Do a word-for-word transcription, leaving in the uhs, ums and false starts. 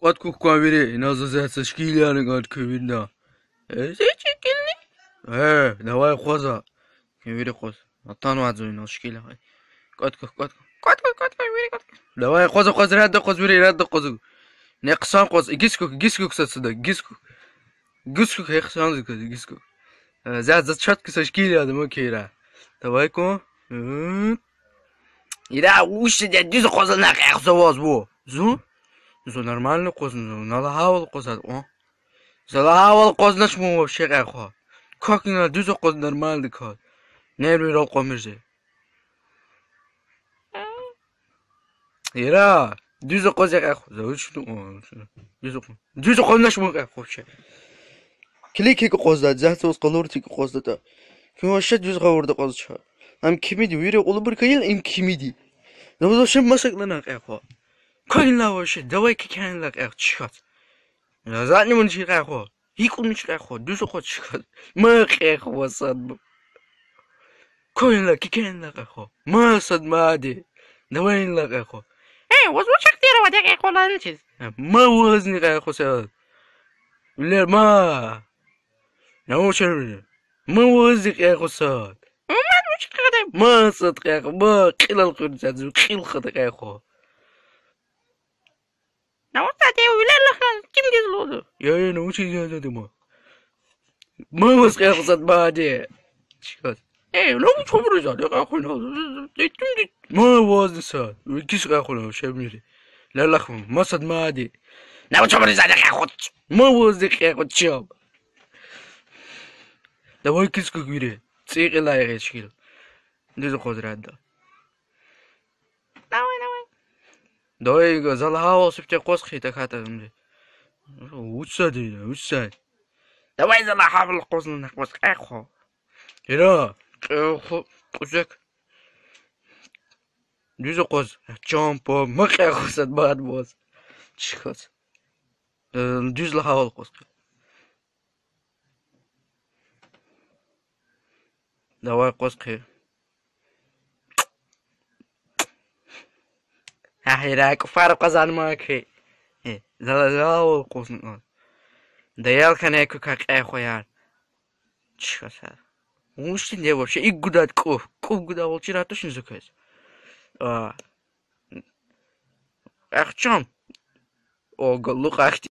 КӀватӀ квахь кван вири, инал заз яца шкил яна кӀватӀ квахь вирида. Э, зи шкилни? Э, давай акъваза. Вири акъваз. Атанвайди зун инал шкил я. КӀватӀ квахь, кӀватӀ квахь. КӀватӀ квахь, кӀватӀ квахь, вири кӀватӀ квахь. Давай акъваз, акъваз, ряд акъваз, вири, ряд акъваз. Не хъсан акъваз, игиз квахь, игиз квахь сад сада, игиз квахь. Игиз квахь, хъсан акъваз, игиз квахь. Э, за, за чат киса шкил яда ма кира. Давай кван. Ира, вуч жеда, дуьз акъваз лагьана кӀвахь за ваз ву. Зун? Зун нормально акъвазна, зун на лагьайвал акъвазда, о. За лагьайвал акъвазнач ман вообще кӀвахь. Как ина дуьз акъваз нормально кар. Нервирал кьамир зи. Ира, дуьз акъваз я кӀвахь. За вуч ну, о, дуьз акъваз. Дуьз акъвазнач ман кӀвахь вообще. Килиг кик акъвазда, зяхцаваз къалур тик акъваздатӀа. Куьн вообще дуьз гъавурда акъваздач. Ам кимиди, вири кьулубур кайил им кимиди. За ваз вообще маса кӀелна кӀвахь. Квайила вообще, давай кикайила кӀвахь, чкац. Я затӀни ман чи кӀвахь. ГьикӀ ман чи кӀвахь, дуьз акъваз чкац. Ма кӀвахь ва сад ма. Квайила, кикайила кӀвахь. Ма сад мади. Давайила кӀвахь. Э, ваз вуч ихтияр авайди кӀвахь лайин чиз? Ма вазни кӀвахь сад. Вилер ма. Научен. Ма вазни кӀвахь сад. Ма вуч кьада? Ма сад кӀвахь, ма кьилел къуьрцад, кьил хада кӀвахь. Научен, вилер лагьана, ким гиз лугьуда? Я, я, научен, я, я, я, ма. Ма ваз кӀвахь сад мади. Чкац. Э, научен, чубуруз ада кӀвахь на. Ма вазни сад. Кис кӀвахь на, шемири. Лалахма, ма сад мади. Научен, чубуруз ада кӀвахь. Ма вазни кӀвахь чам. Давай кис кугвири. ЦӀийи кьилай гъечкил. Дуьз акъваз ряда. Давай, давай. Давай, за лагьайвал сифте акъваз хъий, тахьайтӀа зунди. Вуч сад ина, вуч сад? Давай за лагьайвал акъваз, на акъваз кӀвахь. Ира, кӀвахь, кьуьзек. Дуьз акъваз, чан паб, ма кӀвахь сад мад ваз. Чкац. Э, дуьз лагьайвал акъваз хъий. Давай акъваз хъий. Гьа, Ира, кӀуфар акъвазарман хьи. Э, за, за, за акъваз. Даял хьана куь кӀвахь хваяр. Чкаса. Вуч тинди вообще? ИкӀ гудайд кӀуф. КӀуф гудайвал чирай тушни за квез. А. Ахчам. О, галукь ахьтин.